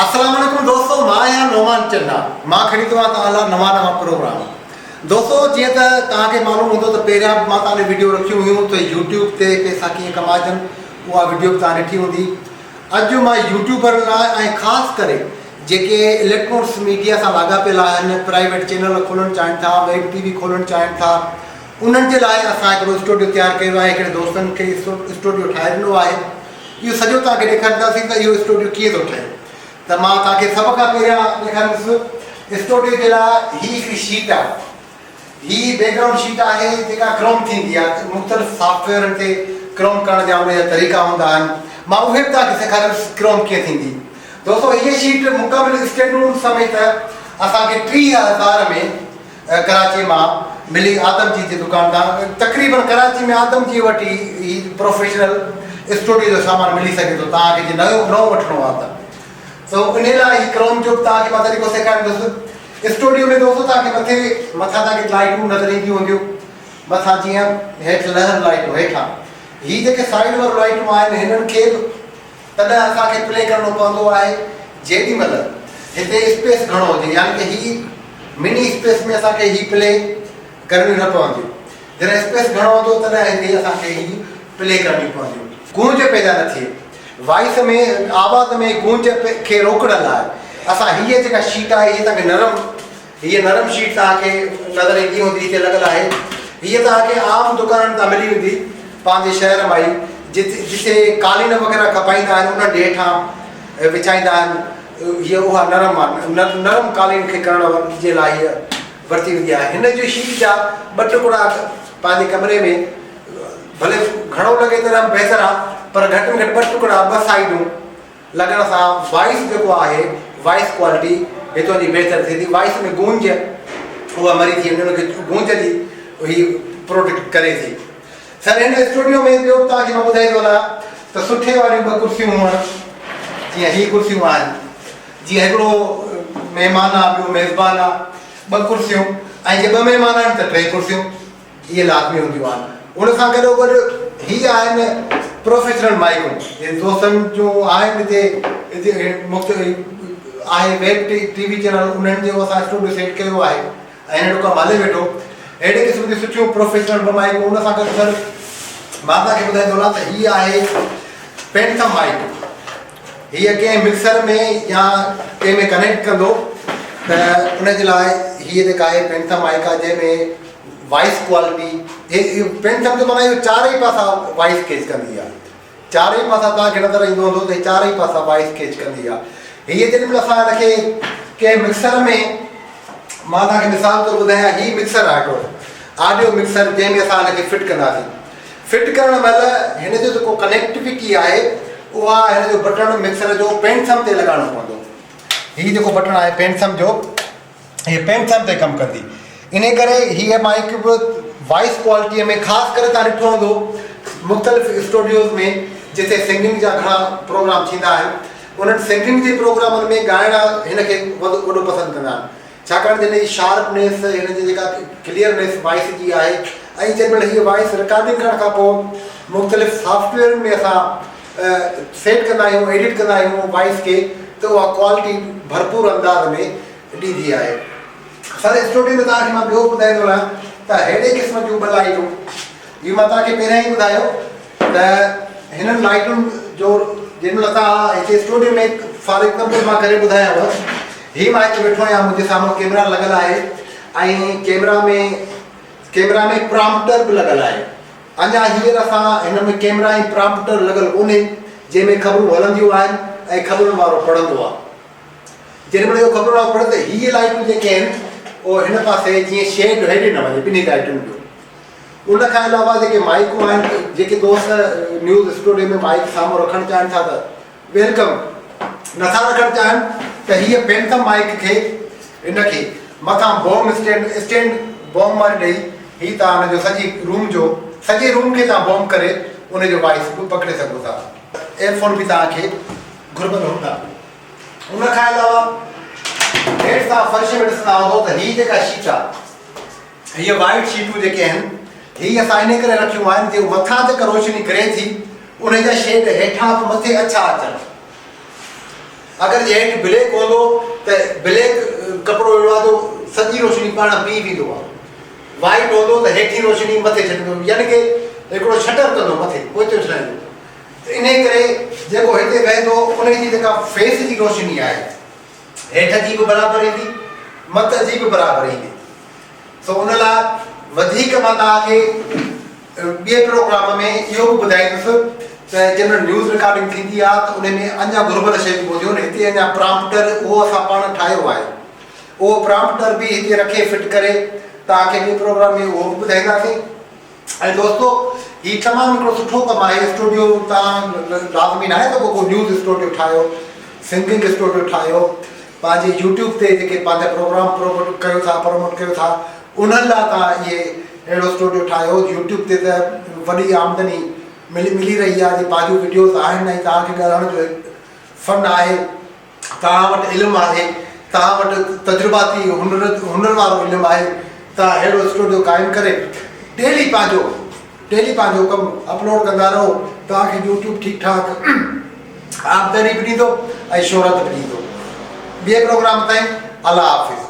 السلام عليڪم دوستو مان آهيان نعمان چنا مان کڻي ٿو آهيان توهان لاء نوان نوان پروگرام دوستو جيئن ته توهان کي معلوم هوندو ته پهريان به مان توهان ڏي وڊيو رکيون هيون ته يوٽيوب تي پئسا ڪيئن ڪمائجن اها وڊيو به توهان ڏٺي هوندي اڄ مان يوٽيوبرن لاء ۽ خاص ڪري جيڪي اليڪٽرانڪس ميڊيا سان لاڳاپيل آهن پرائيويٽ چينل کولڻ چاهين ٿا ويب ٽي وي کولڻ چاهين ٿا انهن جي لاء اسان هڪڙو اسٽوڊيو تيار ڪيو آهي هڪڙي دوستن کي اسٽوڊيو ٺاهي ڏنو آهي اهو سڄو توهان کي ڏيکارينداسين ته اهو اسٽوڊيو ڪيئن ٿو ٺهي ته مان توهان کي سڀ کان پهريان ڏيکاريندس اسٽوڊيو جي لاء هي هڪڙي شيٽ آهي هي بيڪ گرائونڊ شيٽ آهي جيڪا ڪروم ٿيندي آهي مختلف سافٽويئرن تي ڪروم ڪرڻ جا ان جا طريقا هوندا آهن مان اهي به توهان کي سيکاريندس ڪروم ڪيئن ٿيندي دوستو هيء شيٽ مڪمل اسٽينڊون سميت اسان کي 30,000 ۾ ڪراچي مان ملي آدم جي جي دڪان تان تقريبن ڪراچي ۾ آدم جي وٽ ئي هي پروفيشنل اسٽوڊيو جو سامان ملي سگهي ٿو توهان کي جي نيو نئون وٺڻو آهي ته سو انهي لاء هي ڪروم جو به توهان کي مان طريقو سيکاريندس اسٽوڊيو ۾ دوستو توهان کي مٿي مٿان توهان کي لائٽون نظر اينديون هونديون مٿان جيئن هيٺ لهن لائٽون هيٺان هي جيڪي سائيڊ واريون لائٽون آهن هنن کي به تڏهن اسان کي پلي ڪرڻو پوندو آهي جيڏي مهل هتي اسپيس گهڻو هجي يعني ڪه هي مني اسپيس ۾ اسان کي هي پلي ڪرڻيون نه پونديون جڏهن اسپيس گهڻو هوندو تڏهن هتي اسان کي هي پلي ڪرڻيون پونديون. گونج پيدا نه ٿئي وائس ۾ آواز ۾ گونج کي روڪڻ لاء اسان هيء جيڪا شيٽ آهي هيء توهان کي نرم هيء نرم شيٽ توهان کي نظر ايندي هوندي هتي لڳل آهي. هيء توهان کي عام دڪانن تان ملي ويندي. پنهنجي شهر مان ئي جتي جتي قالين وغيره کپائيندا آهن انهن جي هيٺان وڇائيندا آهن. هيء اها نرم آهي. نرم قالين کي ڪرڻ جي لاء هيء ورتي ويندي آهي. هن جي شيٽ جا ٻه ٽڪڙا پنهنجي ڪمري ۾ ڀلي گهڻو لڳي ته بهتر آهي پر گهٽ ۾ گهٽ ٻه ٽڪڙا ٻه سائيڊون لڳڻ سان وائس جيڪو آهي وائس ڪوالٽي هتون جي بهتر ٿئي ٿي وائس ۾ گونج اها مري ٿي وڃي ان کي گونج جي هي پروٽيڪٽ ڪري ٿي سر هن اسٽوڊيو ۾ ٻيو به توهان کي مان ٻڌائيندو هلان ته سٺي واريون ٻه ڪرسيون هئڻ جيئن هي ڪرسيون آهن جيئن هڪڙو مهمان آ ٻيو ميزبان آ ٻه ڪرسيون ۽ جي ٻه مهمان آهن ته ٽي ڪرسيون اهي لازمي هونديون آهن. ان سان گڏوگڏ هي آهن پروفيشنل مائيڪون جي دوستن جون آهن هتي مختلف آهي ويب ٽي وي چينل انهن جو اسان اسٽوڊيو سيٽ ڪيو آهي ۽ هن جو ڪم هلي ويٺو اهڙي قسم جون سٺيون پروفيشنل به مائيڪون ان سان گڏ سر مان توهان کي ٻڌائيندو هلان ته هي آهي پينٿم مائيڪ هيء ڪنهن مڪسر ۾ يا ڪنهن ۾ ڪنيڪٽ ڪندو ته ان جي لاء هيء جيڪا آهي پينٿم مائيڪ آهي جنهن ۾ وائس ڪوالٽي هي پينٿم جو معنيٰ اهو چارئي پاسا وائس ڪيچ ڪندي آهي چارئي پاسا توهان کي نظر ايندو هوندو ته هي چارئي پاسا وائس ڪيچ ڪندي آهي هيء جيڏي مهل اسان هن کي ڪنهن مڪسر ۾ مان توهان کي مثال طور ٻڌايان هي مڪسر آهي هڪڙو آڊيو مڪسر جنهن ۾ اسان هن کي فٽ ڪنداسين فٽ ڪرڻ مهل هن جو جيڪو ڪنيڪٽوٽي آهي اها هن جو بٽڻ مڪسر جو پينٿم تي لڳائڻو پوندو. هي جيڪو بٽڻ آهي پينٿم جو هي پينٿم تي ڪم ڪندي انهي ڪري هيء مائيڪ به وائس ڪوالٽيء ۾ خاص ڪري توهان ڏٺو هوندو مختلف اسٽوڊيوز ۾ جتي سنگنگ جا گهڻا پروگرام ٿيندا آهن انهن سنگنگ جي پروگرامن ۾ ڳائڻا هن کي وڏو پسند ڪندا آهن. ڇاڪاڻ ته هن جي شارپنيس، هن جي جيڪا ڪليئرنيس وائس جي آهي ۽ جنهن مهل هيء وائس رڪارڊنگ ڪرڻ کان پوء مختلف سافٽ ويئرن ۾ اسان سيٽ ڪندا آهيون، ايڊٽ ڪندا آهيون وائس کي ته اها ڪوالٽي ڀرپور انداز ۾ ڏيندي آهي. سر اسٽوڊيو ۾ توهان کي مان ٻيو ٻڌائيندو رهان ته ههڙي قسم جون ٻه لائيٽون اهو مان توهان کي پهريان ئي ٻڌايو ته هنن لائيٽن جو جنهن مهل اسان هتي اسٽوڊيو ۾ فار ايگزامپل مان ڪري ٻڌايانو هي مان هتي ويٺو آهيان منهنجي سامهون ڪيمرا لڳل آهي ۽ ڪيمرا ۾ ڪيمرا ۾ پرامپٽر به لڳل آهي اڃا هينئر اسان هن ۾ ڪيمرا ۽ پرامپٽر لڳل ڪونهي جنهن ۾ خبرون هلنديون آهن ۽ خبرن وارو پڙهندو آهي جنهن مهل اهو خبرن وارو پڙهي ته هي لائيٽون جيڪي آهن اهو هن پاسي جيئن شيڊ هيڏي نه وڃي ٻنهي لائيٽن جو ان کان علاوه جيڪي مائيڪون آهن جيڪي دوست نيوز اسٽوڊيو ۾ مائيڪ سامهون رکڻ چاهين ٿا ته welcome, نٿا رکڻ چاهين ته هيء پينٿم مائيڪ کي ان کي مٿان بوم اسٽينڊ اسٽينڊ بوم واري ڏئي هي توهان ان جو سڄي روم جو سڄي روم کي توهان بوم ڪري ان جو وائس به پڪڙي سگهو ٿا. ايئر فون به توهان کي گهربل هوندا. ان کان علاوه هيٺ توهان فرش ۾ ڏسندا هوندو ته هي جيڪا شيٽ آهي هيء وائيٽ شيٽون جيڪي آهن، هي اسان انهيء ڪري رکيون آهن جو مٿان جيڪا روشني ڪري ٿي، انهيء جا شيڊ هيٺان به مٿي اڇا اچن. اگر جي هيٺ بليڪ هوندو ته بليڪ ڪپڙو اهڙو آهي جو سڄي روشني پاڻ پي ويندو آهي. وائيٽ هوندو ته هيٺين روشني مٿي ڇڏيندو يعني ڪي هڪڙو شٽر ڪندو مٿي پوئتي اڇلائيندو ته انهي ڪري جيڪو هتي ويهندو انهي جي جيڪا فيس جي روشني آهي هيٺ جي به برابر ايندي مٿ جي به برابر ايندي سو ان لاء وڌيڪ مان توهان کي ٻئي پروگرام ۾ اهو به ٻڌائيندس ته جنهن مهل نيوز رڪارڊنگ ٿيندي آهي ته ان ۾ اڃا گهربل شيون پونديون آهن هتي اڃا پرامپٽر اهو اسان پاڻ ٺاهيو آهي اهو پرامپٽر به هتي رکي فٽ ڪري توهان کي ٻئي پروگرام ۾ اهو به ٻڌائينداسين ۽ دوستو هي تمام هڪڙو سٺو ڪم آهي اسٽوڊيو توهان لازمي ناهي ته ڪو نيوز اسٽوڊيو ٺاهيو سنگنگ اسٽوڊيو ٺاهيو پنهنجي يوٽيوب تي جيڪي پنهنجا پروگرام پروموٽ ڪيو ٿا پروموٽ ڪيو ٿا انهن لاء توهان اهي اهڙو اسٽوڊيو ٺاهيو يوٽيوب تي ته وڏي آمدني ملي ملي رهي آهي جي پنهنجون وڊيوز آهن ۽ توهان کي ڳالهائڻ جو فن آهي توهان وٽ علم آهي توهان وٽ تجرباتي هنر هنر وارو علم آهي توهان اهڙو اسٽوڊيو قائم ڪري ڊيلي پنهنجو ڊيلي پنهنجو ڪم اپلوڊ ڪندا رهو توهان کي يوٽيوب ٺيڪ ٺاڪ آمدني به ڏيندو ۽ شهرت به ڏيندو ٻئي پروگرام تائين الله حافظ.